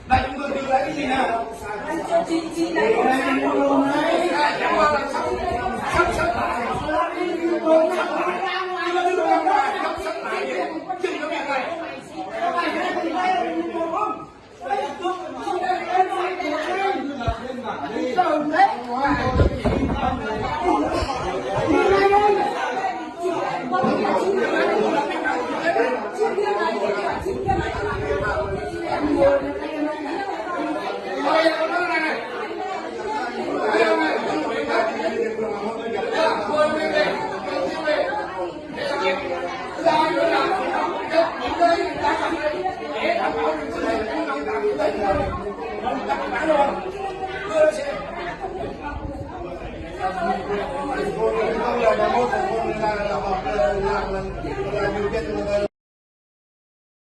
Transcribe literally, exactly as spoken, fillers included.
Và chúng tôi đưa ra cái gì nào? Chúng tôi đưa ra là sắp, sắp, sắp lại. Sắp lại. Chúng tôi đưa ra là sắp, sắp lại. Dừng cái việc này.